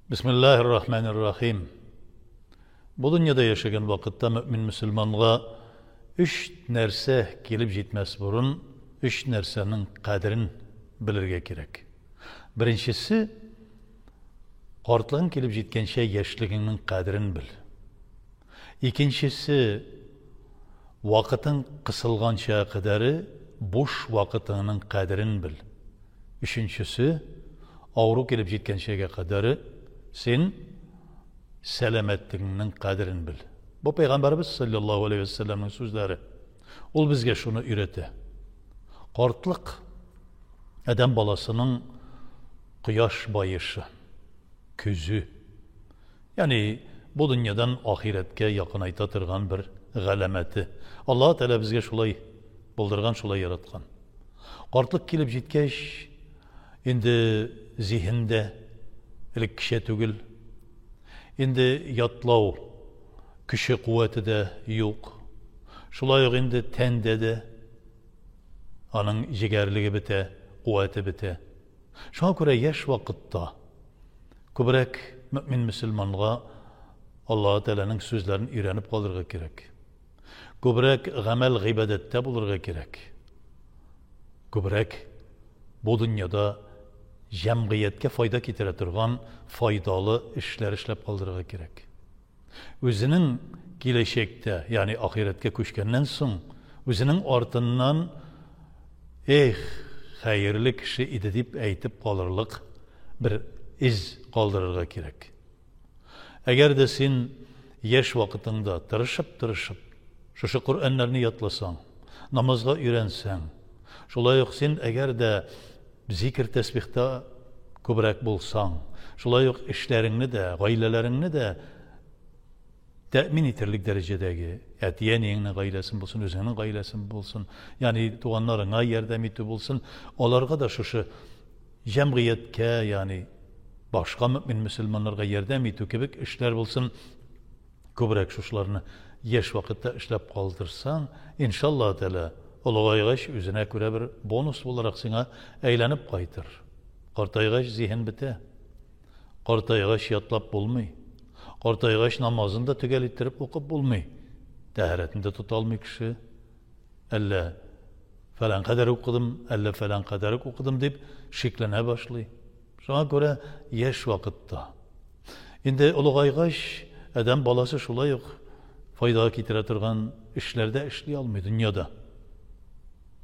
Бисмиллаһир рахманир рахим. Бу дөньяда яшәгән вакытта мөэмин мөселманга өч нәрсә килеп җитмәс борын өч нәрсәнең кадерен белергә кирәк. Беренчесе, картлыгың килеп җиткәнчә яшьлегеңнең кадерен бел. Икенчесе, вакытың кысылганча кадәре буш вакытыңның кадерен бел. Өченчесе, авыру килеп җиткәнчәгә кадәре син сәламәтлегеңнең кадерен бел. Бу пәйгамбәребез саллаллаһу алейһи ва сәлләмнең сүзләре. Ул безгә шуны өйрәтә. Картлык адәм баласының кояш баешы, көзе. Ягъни бу дөньядан ахирәткә якынайта торган бер галәмәте. Аллаһ Тәгалә безгә шулай булдырган, шулай яраткан. Картлык килеп җиткәч, инде зиһен дә элеккечә түгел. Инде ятлау көче, куәте дә юк. Шулай ук инде тәндә дә аның җегәрлеге бетә, куәте бетә. Шуңа күрә яшь вакытта күбрәк мөэмин мөселманга Аллаһы Тәгаләнең сүзләрен өйрәнеп калырга кирәк. Күбрәк гамәл гыйбадәттә булырга кирәк. Күбрәк бу дөньяда җәмгыятькә файда китерә торган файдалы эшләр эшләп калдырырга кирәк. Үзенең киләчәктә, ягъни ахирәткә күчкәннән соң, үзенең артыннан Эх, хәерле кеше иде дип әйтеп калырлык бер эз калдырырга кирәк. Әгәр дә син яшь вакытыңда тырышып-тырышып шушы Коръәннәрне ятласаң, намазга өйрәнсәң, шулай ук син әгәр дә Зикер-тәсбихта күбрәк булсаң, шулай ук эшләреңне дә, гаиләләреңне дә тәэмин итерлек дәрәҗәдәге, әти-әниеңнең гаиләсен булсын, үзеңнең гаиләсен булсын, ягъни туганнарыңа ярдәм итү булсын, аларга да шушы җәмгыятькә, ягъни башка мөэмин мөселманнарга ярдәм итү кебек эшләр булсын, Күбрәк шушыларны яшь вакытта эшләп калдырсаң, иншаллаһ тәгалә, олыгайгач үзенә күрә бер бонус буларак сиңа әйләнеп кайтыр. Картайгач зиһен бетә. Картайгач ятлап булмый. Картайгач намазын да төгәл иттереп укып булмый. Тәһарәтен дә тота алмый кеше. Әллә фәлән кадәр укыдым, әллә фәлән кадәр укыдым дип шикләнә башлый. Шуңа күрә яшь вакытта. Инде олыгайгач, адәм баласы шулай ук файда китерә торган эшләр дә эшли алмый дөньяда.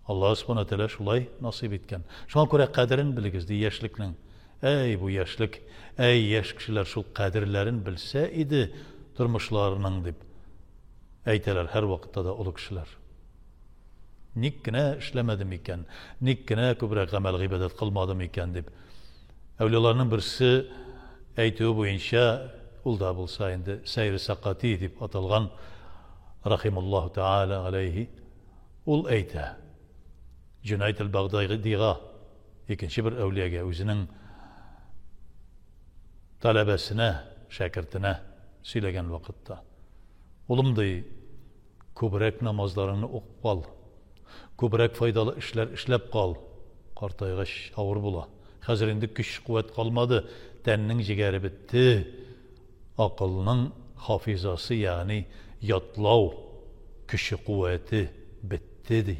Аллаһ Субхана Тәгалә шулай насыйп иткән. Шуңа күрә кадерен белегез, ди яшьлекнең. Әй, бу яшьлек, әй, яшь кешеләр шул кадерләрен белсә иде тормышларының, дип әйтәләр һәрвакытта да олы кешеләр. Ник кенә эшләмәдем икән, ник кенә күбрәк гамәл-гыйбадәт кылмадым икән дип. Әүлияларның берсе әйтүе буенча, ул да булса инде Сәйр Сакати дип аталган рахимуллаһу тааля алейхи, ул әйтә, Җүнайд әл-Багдадига, икенче бер әүлиягә, үзенең таләбәсенә, шәкертенә сөйләгән вакытта, улым, ди, Күбрәк намазларыңны укып кал. Күбрәк файдалы эшләр эшләп кал. Картайгач авыр була. Хәзер инде көч-куәт калмады, тәннең җегәре бетте. Акылның хафизасы, ягъни ятлау көче-куәте бетте, ди.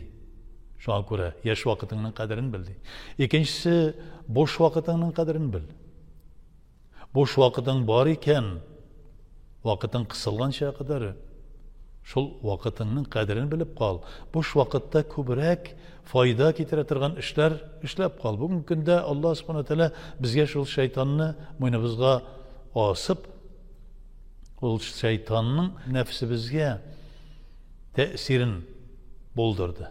Шуңа күрә яшь вакытыңның кадерен бел, ди. Икенчесе, буш вакытыңның кадерен бел. Буш вакытың бар икән, вакытың кысылганча кадәр, шул вакытыңның кадерен белеп кал. Буш вакытта күбрәк файда китерә торган эшләр эшләп кал. Бүгенге көндә Аллаһ Субхана Тәгалә безгә шул шайтанны муеныбызга асып, ул шайтанның нәфсебезгә тәэсирен булдырды.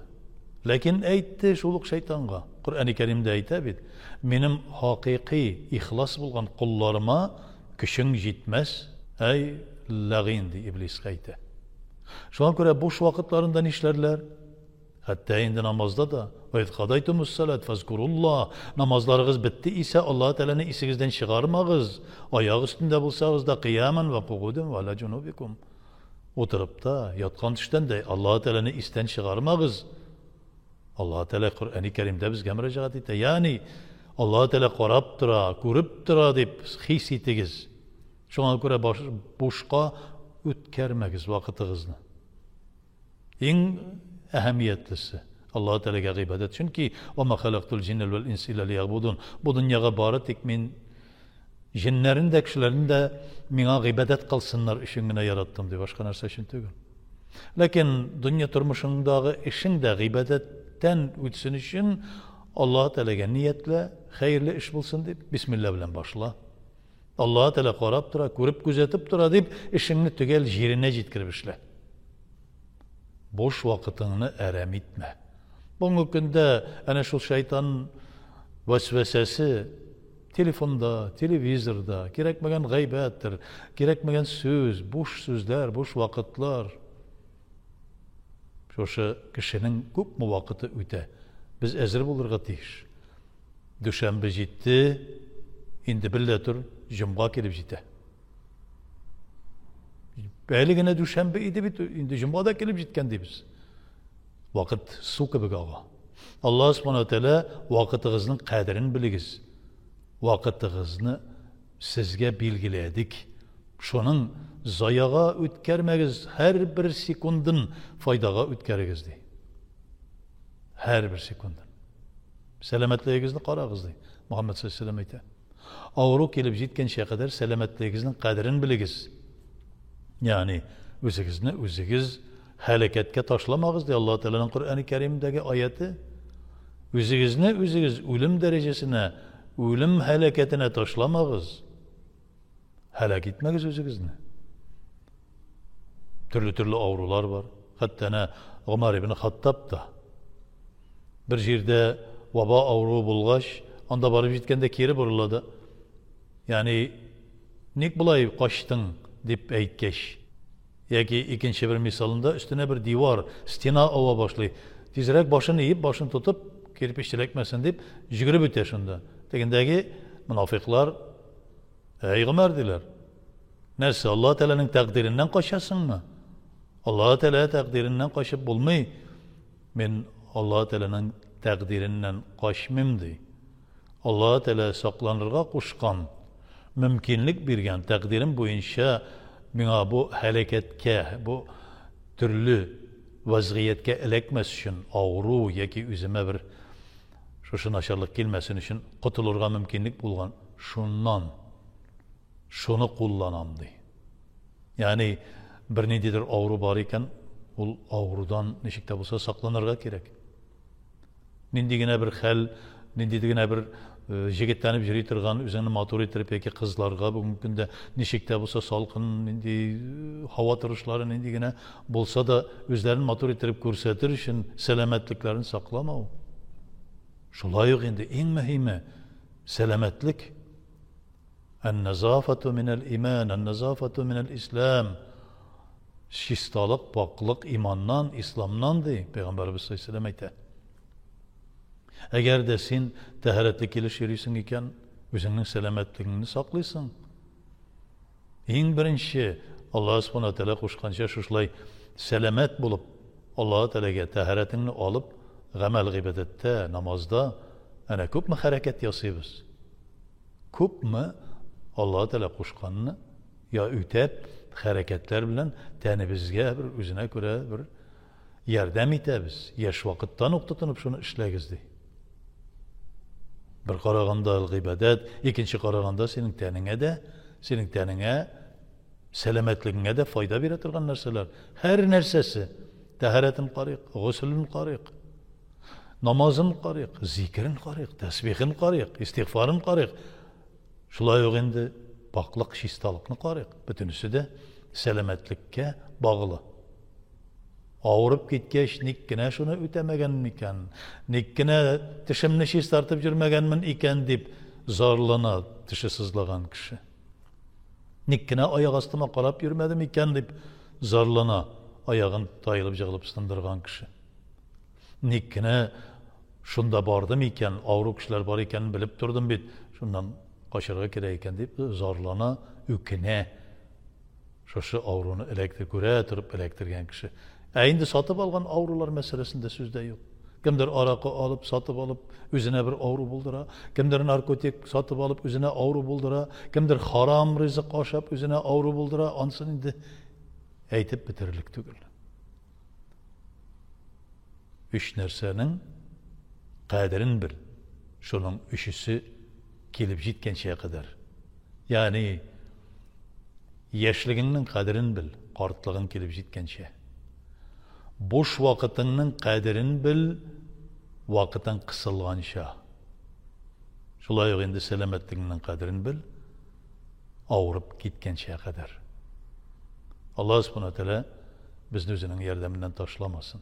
Ләкин әйтте шул ук шайтанга. Коръәни Кәримдә әйтә бит, Минем хакыйкый, ихлас булган колларыма көчең җитмәс, әй, ләгыйн, ди иблиска әйтә. Шуңа күрә буш вакытларында нишләрләр? Хәтта инде намазда да, Вә из кадайтумус-салат фазкуруллаһ, намазларыгыз бетте исә, Аллаһы Тәгаләне исегездән чыгармагыз, аяк өстендә булсагыз да, кыяман вә кугудән вә аля җунубикум. Утырып та, яткан төштән дә Аллаһы Тәгаләне истән чыгармагыз. Аллаһы Тәгалә Коръәни Кәримдә безгә мөрәҗәгать итә. Ягъни, Аллаһы Тәгалә карап тора, күреп тора дип хис итегез. Шуңа күрә баш, бушка үткәрмәгез вакытыгызны. Иң әһәмиятлесе Аллаһы Тәгаләгә гыйбадәт. Чөнки ва ма халактул җиннә вәл инса илля лиягъбудун. Бу дөньяга бары тик мин җеннәрен дә, кешеләрне дә миңа гыйбадәт кылсыннар өчен генә яраттым ди, башка нәрсә өчен түгел. Ләкин дөнья тормышыңдагы эшең дә гыйбадәттән үтсен өчен Аллаһы Тәгаләгә ниятлә, хәерле эш булсын дип, бисмилла белән башла. Аллаһы Тәгалә карап тора, күреп күзәтеп тора дип, эшеңне төгәл җиренә җиткереп эшлә. Буш вакытыңны әрәм итмә. Бүгенге көндә әнә шул шайтан вәсвәсәсе телефонда, телевизорда, кирәкмәгән гайбәттер, кирәкмәгән сүз, буш сүзләр, буш вакытлар. Шушы кешенең күпме вакыты үтә. Без әзер булырга тиеш. Дүшәмбе җитте, инде бел дә тор, җомга килеп җитә. Әле генә дүшәмбе иде бит, инде җомга да килеп җиткән дибез. Вакыт су кебек ага. Аллаһ Субхану Тәгалә вакытыгызның кадерен белегез. Вакытыгызны сезгә билгеләдек. Шуның заяга үткәрмәгез, һәрбер секундын файдага үткәрегез ди. Һәрбер секундын. Сәламәтлегегезне карагыз ди. Мөхәммәд саллаллаху алейһи әйтә. Авыру килеп җиткәнчә кадәр сәламәтлегегезнең кадерен белегез. Ягъни үзегезне үзегез һәлакәткә ташламагыз ди Аллаһ Тәгаләнең Коръәни Кәримдәге аяте. Үзегезне үзегез үлем дәрәҗәсенә, үлем һәлакәтенә ташламагыз. Һәлак итмәгез үзегезне. Төрле-төрле авырулар бар. Хәтта әнә Гомәр ибн Хаттаб та бер җирдә ваба авыруы булгач, анда барып җиткәндә кире борыла да. Ягъни ник болай качтың дип әйткәч, яки икенче бер мисалында өстенә бер дивар, стена ава башлый. Тизрәк башын иеп, башын тотып, кирпеч эләкмәсен дип, йөгереп үтә шунда. Тегендәге монафиклар, Әй Гомәр, диләр. Нәрсә, Аллаһ Тәгаләнең тәкъдиреннән качасыңмы? Аллаһ Тәгалә тәкъдиреннән качып булмый. Мин Аллаһ Тәгаләнең тәкъдиреннән качмыйм, ди. Аллаһ Тәгалә сакланырга кушкан, мөмкинлек биргән тәкъдирем буенча миңа бу һәлакәткә, бу төрле вазгыятькә эләкмәс өчен, авыру яки үземә бер шушы начарлык килмәсен өчен котылырга мөмкинлек булган, шуннан шуны кулланам, ди. Ягъни бер ниндидер авыру бар икән, ул авырудан ничек тә булса сакланырга кирәк. Нинди генә бер хәл, нинди генә бер э, җегетләнеп йөри торган, үзеңне матур иттереп яки кызларга бүгенге көндә ничек тә булса салкын, нинди э, һава торышлары нинди генә булса да үзләрен матур иттереп күрсәтер өчен сәламәтлекләрен сакламау. Шулай ук инде иң мөһиме сәламәтлек. Ән-назафату минәл иман, ән-назафату минәл ислам. Чисталык, пакълык иманнан, исламнан ди, Пәйгамбәребез саллаллаху алейһи әйтә. Әгәр дә син тәһарәтле килеш йөрисең икән, үзеңнең сәламәтлегеңне саклыйсың. Иң беренче Аллаһ Субхану Тәгалә кушканча шушылай сәламәт булып, Аллаһ Тәгаләгә тәһарәтеңне алып, гамәл гыйбадәттә, намазда әнә күпме хәрәкәт ясыйбыз. Күпме Аллаһы Тәгалә кушканны я үтәп, хәрәкәтләр белән тәнебезгә бер үзенә күрә бер ярдәм итәбез. Яшь вакыттан ук тотынып шуны эшләгез, ди. Бер караганда ул гыйбадәт, икенче караганда синең тәнеңә дә, синең тәнеңә, сәламәтлегеңә дә файда бирә торган нәрсәләр. Һәр нәрсәсе. Тәһарәтен карыйк, госелен карыйк. Намазын карыйк, зикерен карыйк, тәсбихен карыйк, истигъфарын карыйк. Шулай ук инде пакълык, чисталыкны карыйк. Бөтенесе дә сәламәтлеккә баглы. Авырып киткәч, ник кенә шуны үтәмәгәнмен икән, ник кенә тешемне чистартып йөрмәгәнмен икән дип зарлана теше сызлаган кеше. Ник кенә аяк астыма карап йөрмәдем икән дип зарлана аягын таелып җыгылып сындырган кеше. Ник кенә шунда бардым икән, авыру кешеләр бар икәнен белеп тордым бит, шуннан качарга кирәк икән дип зарлана, үкенә. Шушы авыруны эләктер, күрә торып эләктергән кеше. Ә инде сатып алган авырулар мәсьәләсендә сүз дә юк. Кемдер аракы алып, сатып алып, үзенә бер авыру булдыра. Кемдер наркотик сатып алып, үзенә авыру булдыра. Кемдер харам ризык ашап, үзенә авыру булдыра. Ансын инде әйтеп бетерерлек түгел. Өч нәрсәнең кадерен бел. Шуның өчесе килеп җиткәнчә кадәр. Ягъни яшьлегеңнең кадерен бел, картлыгың килеп җиткәнчә. Буш вакытыңның кадерен бел, вакытың кысылганча. Шулай ук инде сәламәтлегеңнең кадерен бел, авырып киткәнчә кадәр. Аллаһ Субхана Тәгалә безне үзенең ярдәменнән ташламасын.